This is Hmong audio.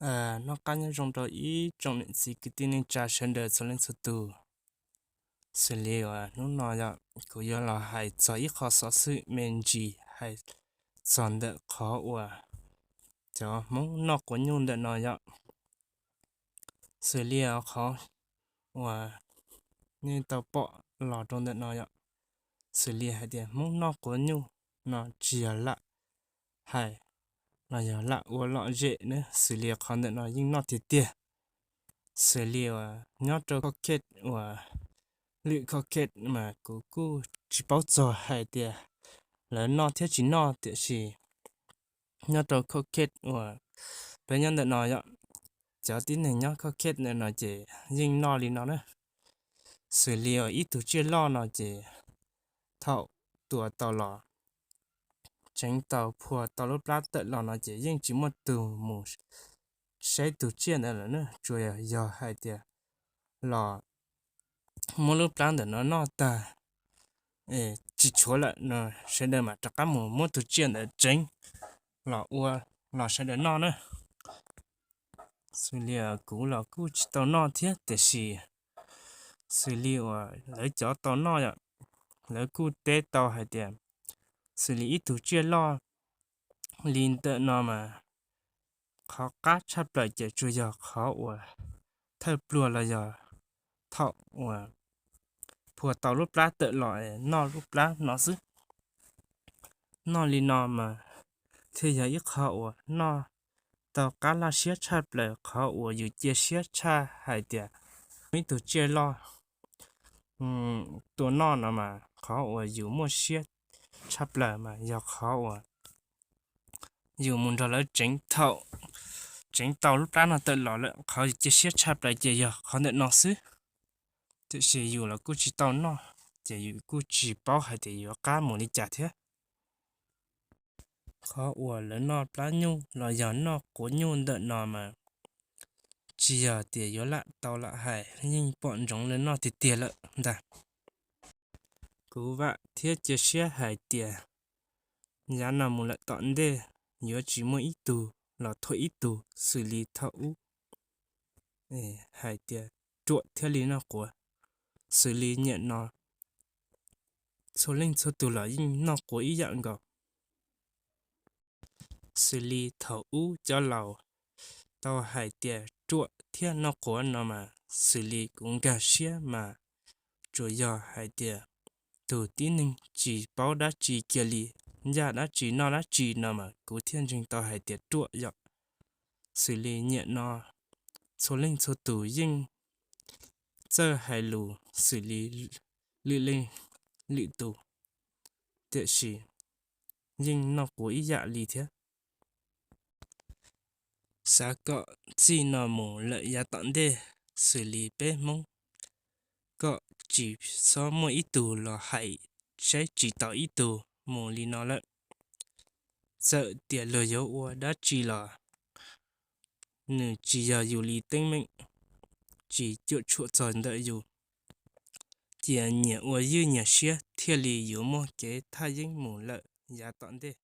Noj qab nyob zoo rau ib tsoom niam txiv kwv tij neej tsa sawv daws txhua leej txhua tus. Xws li uas hnub no yog kuv yuav los hais txog ib qho xov xwm me ntsis hais txog ntawm qhov uas cov Hmoob noj quav nyuj ntawm no yog, xws li qhov uas nej tau pom los rau ntawm no yog, xws li hais tias Hmoob noj quav nyuj no tsis yog lam hais los yog lam ua lom zem na, xws li qhov ntawm no yeej noj tiag tiag. Xws li uas nyob rau khov khet uas lwm khov khet mas kuv kuj tsis paub txog hais tias lawv noj thiab tsis noj, tiam sis nyob rau khov khet uas peb nyob ntawm no yog, cov tib neeg nyob khov khet ntawm no ces yeej noj li no na. Xws li uas ib tug tsiaj loj no ces thaum tua tau los tseev tau phua tau lub plab tawm los no ces yeej tsis muaj tus mus saib tus tsiaj ntawd lawm na, tsuas yog hais tias los muab lub plab ntawm no noj tag tsis tshuav lawm no, sawv daws mam rov qab mus muab tus tsiaj ntawd tseev los ua los sawv daws noj na. Xws li kuv los kuj tsis tau noj thiab, tiam sis xws li uas lawv cov tau noj yom, lawv kuj teb tau hais tias xws li ib tug tsiaj loj li ntawm no mas qhov qab tshaj plaws ces tsuas yog qhov uas thawj pluag los yog thaum uas phua tau lub plab tawm los noj lub plab no xwb. Noj li no mas thiaj yog ib qho uas noj tau qab laj siab tshaj plaws, qhov uas yus cia siab tshaj hais tias ib tug tsiaj loj tua noj no mas qhov uas yus muaj siab tshaj plaws mas yog qhov uas yus mus nrog lawv tseev thaum tseev tau lub plab no tawm los lawm, qhov yus cia siab tshaj plaws ces yog qhov ntawm no xwb. Tiam sis yus los kuj tsis tau noj, ces yus kuj tsis paub hais tias yuav qab mus li cas thiab. Qhov uas lawv noj plab nyuj los yog noj quav nyuj ntawm no mas tsis yog tias yuav lam tau lam hais, yeej pom ntsoov lawv noj tiag tiag lawm ntag. Kuv vam thiab cia siab hais tias yav no mus lawm tom ntej yuav tsis muaj ib tug los thuam ib tug xws li thaum ub hais tias ruam thiaj li noj quav. Xws li niaj no txhua leej txhua tus los yeej noj quav ib yam nkaus. Xws li thaum ub cov laus tau hais tias ruam thiab noj quav no mas xws li kuv nkag siab mas tsuas yog hais tias tus tib neeg tsis paub dab tsi kiag li, ncaj dab tsi noj dab tsi no mas kuv thiaj ntseeg tau hais tias ruam yom. Xws li niaj no txhua leej txhua tus yeej txawj hais lus xws li lwm leej lwm tus, tiam sis yeej noj quav ib yam li thiab. Xav kom txij no mus lawm yav tom ntej xws li peb Hmoob kom tsis txhob muaj ib tug los hais saib tsis taus ib tug mus li no lawm. Txawm tias luag yuav ua dab tsi los nws tsis yog yus li teeb meem, tsis cuam tshuam txog ntawm yus. Cia nyias ua ywj nyias siab thiaj li yuav muaj kev thaj yeeb mus lawm yav tom ntej.